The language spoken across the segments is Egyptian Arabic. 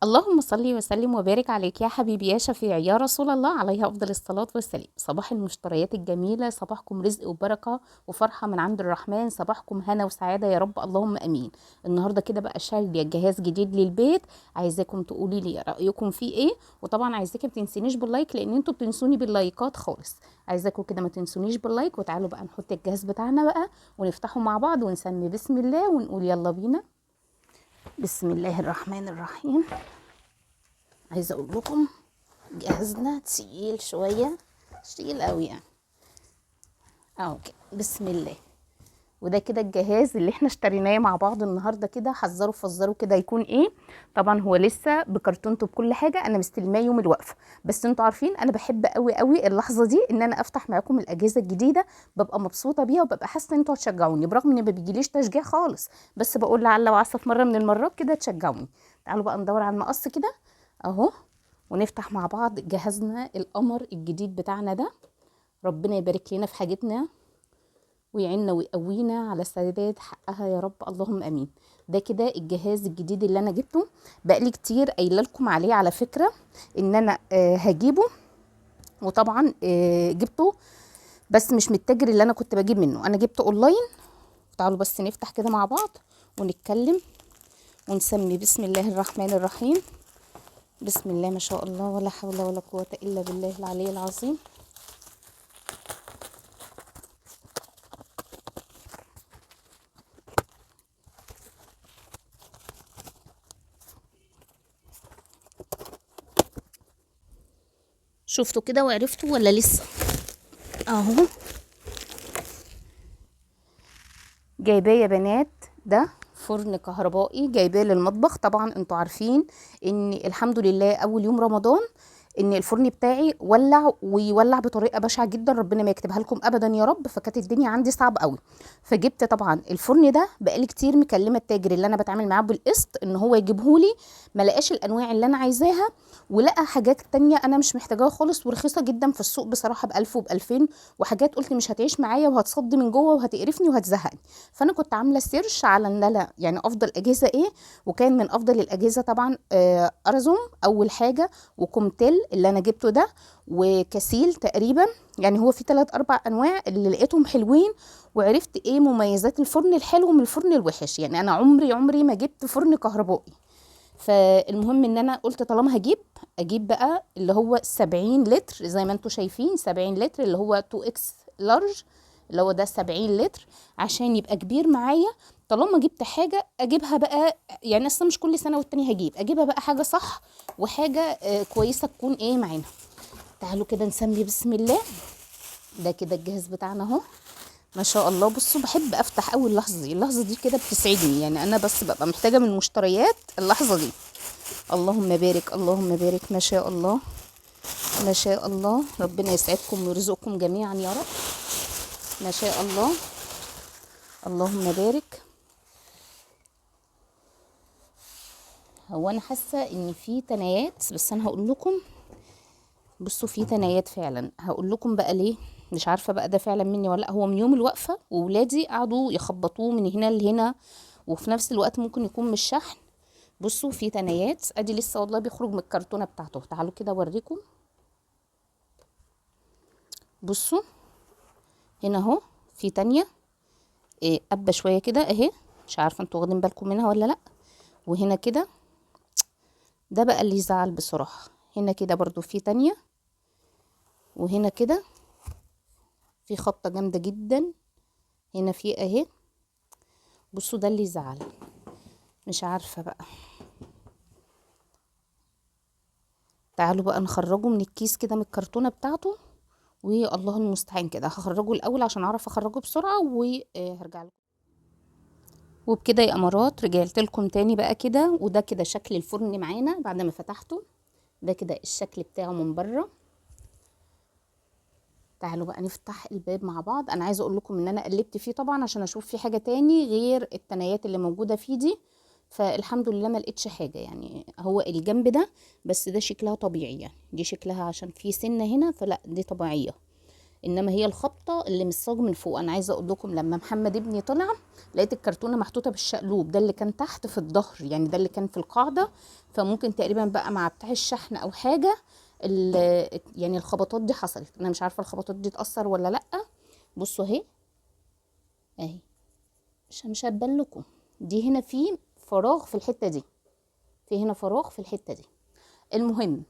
اللهم صل وسلم وبارك عليك يا حبيبي يا شفيعي يا رسول الله، عليه افضل الصلاة والسلام. صباح المشتريات الجميلة، صباحكم رزق وبركة وفرحه من عند الرحمن، صباحكم هنا وسعادة يا رب، اللهم امين. النهارده كده بقى شاريه جهاز جديد للبيت، عايزاكم تقولي لي رايكم فيه ايه، وطبعا عايزاكم ما تنسونيش بال like لان انتوا بتنسوني باللايكات خالص. عايزاكم كده ما تنسونيش بال like، وتعالوا بقى نحط الجهاز بتاعنا بقى ونفتحه مع بعض ونسمي بسم الله ونقول يلا بينا. بسم الله الرحمن الرحيم. عايزه اقول لكم جهازنا تقيل شوية، مش تقيل قوي يعني اهو كده، بسم الله. وده كده الجهاز اللي احنا اشتريناه مع بعض النهارده كده، حذروا فزروا كده يكون ايه. طبعا هو لسه بكرتونته بكل حاجة، انا مستلماه يوم الوقفة، بس انتوا عارفين انا بحب قوي قوي اللحظة دي ان انا افتح معاكم الاجهزة الجديدة، ببقى مبسوطة بيها وببقى حاسه ان انتوا هتشجعوني، برغم ان ما بيجيليش تشجيع خالص، بس بقول لعل وعسى في مرة من المرات كده تشجعوني. تعالوا بقى ندور على المقص كده اهو، ونفتح مع بعض جهازنا القمر الجديد بتاعنا ده. ربنا يبارك لنا في حاجتنا ويعيننا ويقوينا على سداد حقها يا رب، اللهم امين. ده كده الجهاز الجديد اللي انا جبته، بقالي كتير قايله لكم عليه على فكرة ان انا هجيبه، وطبعا جبته بس مش من التاجر اللي انا كنت بجيب منه، انا جبته اونلاين. تعالوا بس نفتح كده مع بعض ونتكلم ونسمي بسم الله الرحمن الرحيم. بسم الله ما شاء الله، ولا حول ولا قوة الا بالله العلي العظيم. شفتوا كده وعرفتوا ولا لسه؟ اهو جايباه يا بنات، ده فرن كهربائي جايباه للمطبخ. طبعا انتوا عارفين ان الحمد لله اول يوم رمضان ان الفرن بتاعي ولع، ويولع بطريقة بشعة جدا، ربنا ما يكتبها لكم ابدا يا رب. فكانت الدنيا عندي صعبة قوي، فجبت طبعا الفرن ده. بقالي كتير مكلمه التاجر اللي انا بتعامل معاه بالقسط ان هو يجيبهولي، ما لقاش الانواع اللي انا عايزاها، ولقى حاجات تانية انا مش محتاجاها خالص ورخيصه جدا في السوق بصراحة ب1000 وب2000، وحاجات قلت مش هتعيش معايا وهتصدي من جوه وهتقرفني وهتزهقني. فانا كنت عامله search على ان انا يعني افضل اجهزة ايه، وكان من افضل الاجهزة طبعا ارزوم اول حاجة، وكومتيل اللي انا جبته ده، وكاسيل تقريبا. يعني هو في 3 4 انواع اللي لقيتهم حلوين، وعرفت ايه مميزات الفرن الحلو من الفرن الوحش. يعني انا عمري ما جبت فرن كهربائي، فالمهم ان انا قلت طالما هجيب اجيب بقى اللي هو 70 لتر زي ما انتم شايفين، 70 لتر اللي هو 2 X large، اللي هو ده 70 لتر عشان يبقى كبير معايا. طالما جبت حاجة اجيبها بقى، يعني اصلا مش كل سنة والتانية هجيب، اجيبها بقى حاجة صح وحاجه كويسة تكون ايه معانا. تعالوا كده نسمي بسم الله. ده كده الجهاز بتاعنا اهو ما شاء الله. بصوا بحب افتح اول لحظة دي، اللحظة دي كده بتسعدني، يعني انا بس ببقى محتاجه من المشتريات اللحظة دي. اللهم بارك اللهم بارك، ما شاء الله ما شاء الله، ربنا يسعدكم ويرزقكم جميعا يا رب. ما شاء الله اللهم بارك. هو انا حاسه ان في تنايات، بس انا هقول لكم، بصوا في تنايات فعلا، هقول لكم بقى ليه، مش عارفه بقى ده فعلا مني ولا لا. هو من يوم الوقفة وولادي قعدوا يخبطوه من هنا لهنا، وفي نفس الوقت ممكن يكون مش شحن. بصوا في تنايات، ادي لسه والله بيخرج من الكرتونه بتاعته. تعالوا كده اوريكم. بصوا هنا اهو في تانية، إيه قبه شوية كده اهي، مش عارفه انتوا واخدين بالكم منها ولا لا. وهنا كده ده بقى اللي يزعل بصراحة، هنا كده برضو في تانية، وهنا كده في خبطه جامدة جدا، هنا في اهي. بصوا ده اللي يزعل، مش عارفه بقى. تعالوا بقى نخرجه من الكيس كده، من الكرتونه بتاعته، والله المستعان. كده هخرجه الاول عشان اعرف اخرجه بسرعة وهرجع لكم. وبكده يا امارات رجعت لكم تاني بقى كده. وده كده شكل الفرن معانا بعد ما فتحته، ده كده الشكل بتاعه من بره. تعالوا بقى نفتح الباب مع بعض. انا عايزه اقول لكم ان انا قلبت فيه طبعا عشان اشوف فيه حاجة تاني غير التنايات اللي موجودة فيه دي، فالحمد لله ما لقيتش حاجة. يعني هو الجنب ده بس ده شكلها طبيعي، يعني دي شكلها عشان في سنة هنا، فلا دي طبيعية. انما هي الخبطه اللي من الصاج من فوق. انا عايزه اقول لكم لما محمد ابني طلع لقيت الكرتونه محطوطة بالشقلوب، ده اللي كان تحت في الظهر، يعني ده اللي كان في القاعدة. فممكن تقريبا بقى مع بتاع الشحن او حاجة يعني الخبطات دي حصلت. انا مش عارفه الخبطات دي اتاثر ولا لا. بصوا اهي اهي، مش هتبان لكم دي. هنا في فراغ في الحتة دي، في هنا فراغ في الحتة دي. المهم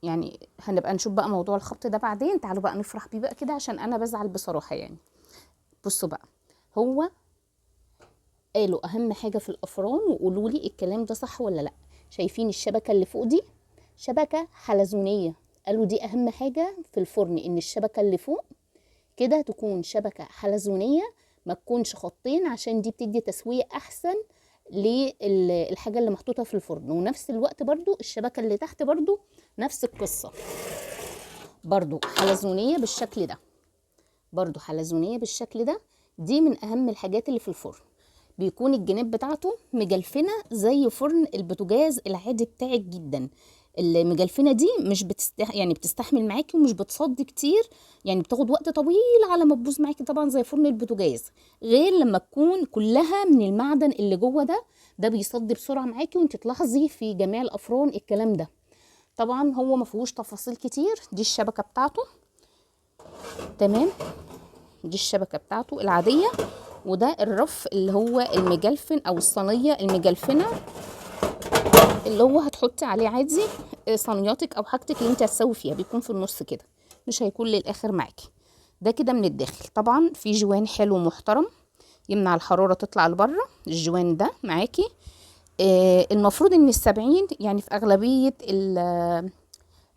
يعني هنبقى نشوف بقى موضوع الخبط ده بعدين. تعالوا بقى نفرح بيه بقى كده، عشان انا بزعل بصراحة يعني. بصوا بقى، هو قالوا اهم حاجة في الافران، وقولوا لي الكلام ده صح ولا لا. شايفين الشبكة اللي فوق دي؟ شبكة حلزونيه. قالوا دي اهم حاجة في الفرن، ان الشبكة اللي فوق كده تكون شبكة حلزونيه، ما تكونش خطين، عشان دي بتدي تسويه احسن للحاجة اللي محطوطة في الفرن. ونفس الوقت برضو الشبكة اللي تحت برضو نفس القصة، برضو حلزونيه بالشكل ده، برضو حلزونيه بالشكل ده. دي من اهم الحاجات اللي في الفرن. بيكون الجناب بتاعته مجلفنه زي فرن البوتاجاز العادي بتاعك جدا. المجلفنه دي مش يعني بتستحمل معاكي ومش بتصدي كتير، يعني بتاخد وقت طويل على ما تبوظ معاكي طبعا زي فرن البوتاجاز، غير لما تكون كلها من المعدن اللي جوه ده، ده بيصدي بسرعة معاكي، وانت تلاحظي في جميع الافران الكلام ده. طبعا هو ما فيهوش تفاصيل كتير. دي الشبكة بتاعته، تمام، دي الشبكة بتاعته العادية، وده الرف اللي هو المجلفن او الصينية المجلفنه اللي هو هتحطي عليه عادي صينياتك او حاجتك اللي انت هتسوي فيها، بيكون في النص كده، مش هيكون للاخر معاكي. ده كده من الداخل. طبعا في جوان حلو محترم يمنع الحرارة تطلع لبره، الجوان ده معاكي. المفروض ان 70 يعني في اغلبية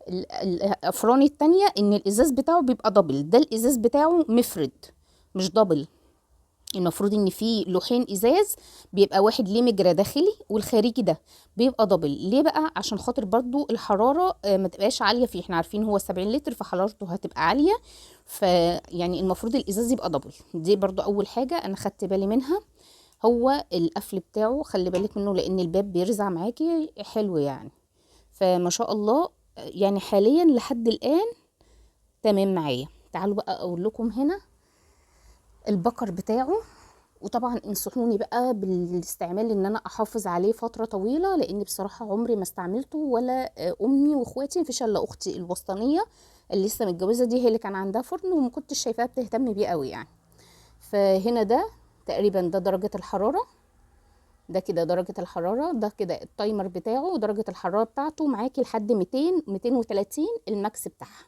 الافران التانية ان الازاز بتاعه بيبقى double، ده الازاز بتاعه مفرد مش double. المفروض ان في لوحين ازاز، بيبقى واحد ليه مجرى داخلي والخارجي ده بيبقى double. ليه بقى؟ عشان خاطر برضو الحرارة ما تبقاش عالية فيه. احنا عارفين هو 70 لتر فحرارته هتبقى عالية، فيعني المفروض الازاز يبقى double. دي برضو اول حاجة انا خدت بالي منها. هو القفل بتاعه خلي بالك منه لان الباب بيرزع معاكي حلو يعني. فما شاء الله يعني حاليا لحد الان تمام معايا. تعالوا بقى اقول لكم هنا البكر بتاعه، وطبعا انصحوني بقى بالاستعمال ان انا احافظ عليه فترة طويلة، لان بصراحة عمري ما استعملته ولا امي واخواتي، مفيش الا اختي الوسطانيه اللي لسه متجوزة دي هي اللي كان عندها فرن وما كنتش شايفاها بتهتم بيه قوي يعني. فهنا ده تقريبا ده درجه الحرارة، ده كده درجه الحرارة، ده كده ال timer بتاعه ودرجة الحرارة بتاعته معاكي لحد 200 230 ال max بتاعها،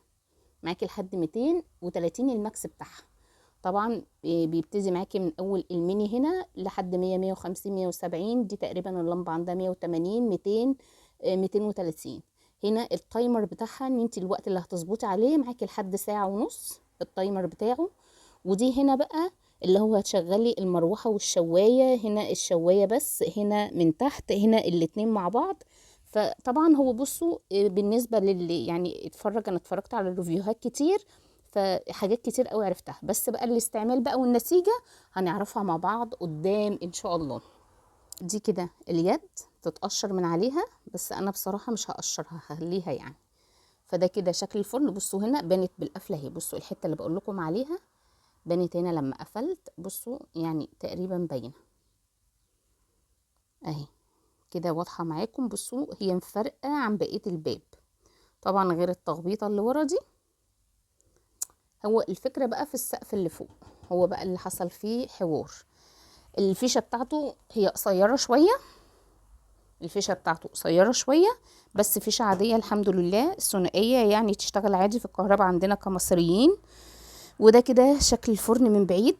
معاكي لحد 230 ال max بتاعها. طبعا بيبتدي معاكي من اول الميني هنا لحد 100 150 170، دي تقريبا اللمبة عندها 180 200 230. هنا ال timer بتاعها ان انت الوقت اللي هتظبطي عليه معاكي لحد ساعة ونص ال timer بتاعه. ودي هنا بقى اللي هو هتشغلي المروحة والشوايه، هنا الشوايه بس، هنا من تحت، هنا الاتنين مع بعض. فطبعا هو بصوا بالنسبة للي يعني اتفرج، انا اتفرجت على ال review هات كتير، فحاجات كتير قوي عرفتها، بس بقى الاستعمال بقى والنتيجة هنعرفها مع بعض قدام ان شاء الله. دي كده اليد تتقشر من عليها، بس انا بصراحة مش هقشرها، هخليها يعني. فده كده شكل الفرن. بصوا هنا بانت بالقفله اهي، بصوا الحتة اللي بقول لكم عليها بانت هنا لما قفلت، بصوا يعني تقريبا باينة اهي كده، واضحة معاكم. بصوا هي مفرقه عن بقية الباب طبعا، غير التخبيطه اللي ورا دي. هو الفكرة بقى في السقف اللي فوق، هو بقى اللي حصل فيه حوار. الفيشه بتاعته هي قصيرة شوية، الفيشه بتاعته قصيرة شوية، بس فيشه عادية الحمد لله، ثنائية يعني تشتغل عادي في الكهرباء عندنا كمصريين. وده كده شكل الفرن من بعيد.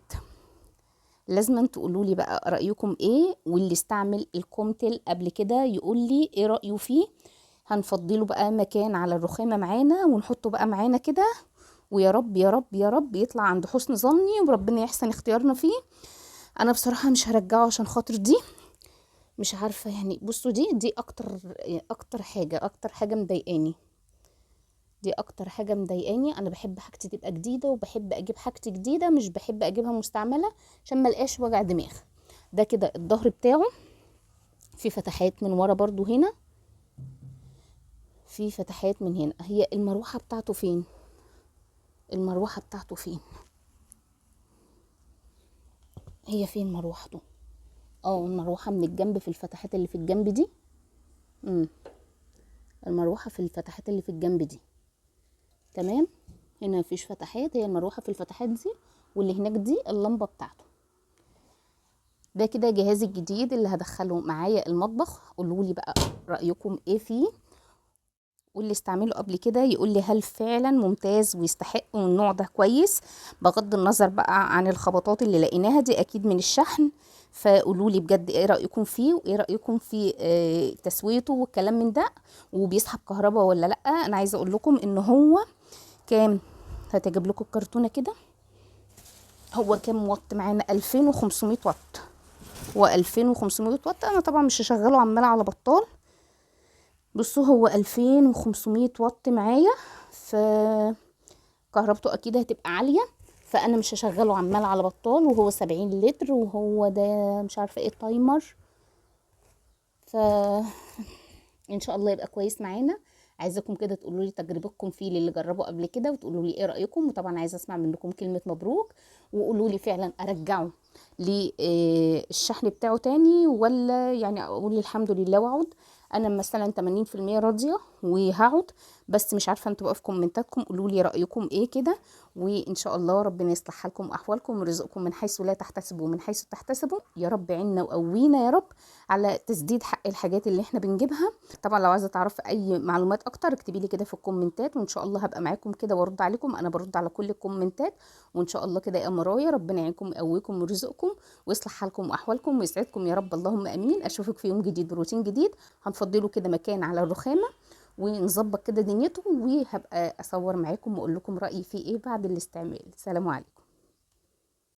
لازم تقولوا لي بقى رايكم ايه، واللي استعمل الكومتيل قبل كده يقول لي ايه رايه فيه. هنفضله بقى مكان على الرخامه معانا ونحطه بقى معانا كده، ويا رب يا رب يا رب يطلع عند حسن ظني وربنا يحسن اختيارنا فيه. انا بصراحة مش هرجعه عشان خاطر دي، مش عارفه يعني. بصوا دي اكتر حاجة، اكتر حاجة مضايقاني، دي اكتر حاجة مضايقاني. انا بحب حاجتي تبقى جديدة، وبحب اجيب حاجتي جديدة، مش بحب اجيبها مستعملة عشان ما الاقاش وجع دماغ. ده كده الظهر بتاعه، في فتحات من ورا برضو، هنا في فتحات من هنا. هي المروحة بتاعته فين؟ المروحة بتاعته فين؟ هي فين مروحته؟ المروحة من الجنب في الفتحات اللي في الجنب دي. المروحة في الفتحات اللي في الجنب دي، تمام. هنا مفيش فتحات، هي المروحة في الفتحات دي، واللي هناك دي اللمبة بتاعته. ده كده جهازي الجديد اللي هدخله معايا المطبخ. قولوا لي بقى رأيكم ايه فيه، واللي استعمله قبل كده يقول لي هل فعلا ممتاز ويستحق والنوع ده كويس، بغض النظر بقى عن الخبطات اللي لقيناها دي اكيد من الشحن. فقولوا لي بجد ايه رأيكم فيه، وايه رأيكم في تسويته والكلام من ده، وبيسحب كهرباء ولا لا. انا عايزه اقول لكم ان هو كام، هتجيب لكم الكرتونه كده، هو كام واط معانا؟ 2500 واط. هو 2500 واط. انا طبعا مش هشغله عمال على بطال. بصوا هو 2500 واط معايا، ف كهربته اكيد هتبقى عالية، فانا مش هشغله عمال على بطال. وهو 70 لتر، وهو ده مش عارفه ايه timer، ف ان شاء الله يبقى كويس معانا. عايزاكم كده تقولوا لي تجربتكم فيه للي جربوا قبل كده، وتقولوا لي ايه رايكم. وطبعا عايزه اسمع منكم كلمة مبروك، وقولوا لي فعلا ارجعه للشحن بتاعه تاني، ولا يعني اقول الحمد لله واقعد. انا مثلا 80% راضية وهقعد، بس مش عارفه انتوا بقى في كومنتاتكم قولوا لي رايكم ايه كده. وان شاء الله ربنا يصلح حالكم واحوالكم ويرزقكم من حيث لا تحتسبوا ومن حيث تحتسبوا يا رب. عنا وقوينا يا رب على تسديد حق الحاجات اللي احنا بنجيبها. طبعا لو عايزه تعرفي اي معلومات اكتر اكتبي لي كده في الكومنتات، وان شاء الله هبقى معاكم كده وارد عليكم. انا برد على كل الكومنتات، وان شاء الله كده يا مرايا ربنا يعينكم ويقويكم ويرزقكم ويصلح حالكم واحوالكم ويسعدكم يا رب، اللهم امين. اشوفك في يوم جديد بروتين جديد. هنفضله كده مكان على الرخامه ونظبط كده دنيته، وهبقى اصور معاكم واقول لكم رايي فيه ايه بعد الاستعمال. سلام عليكم.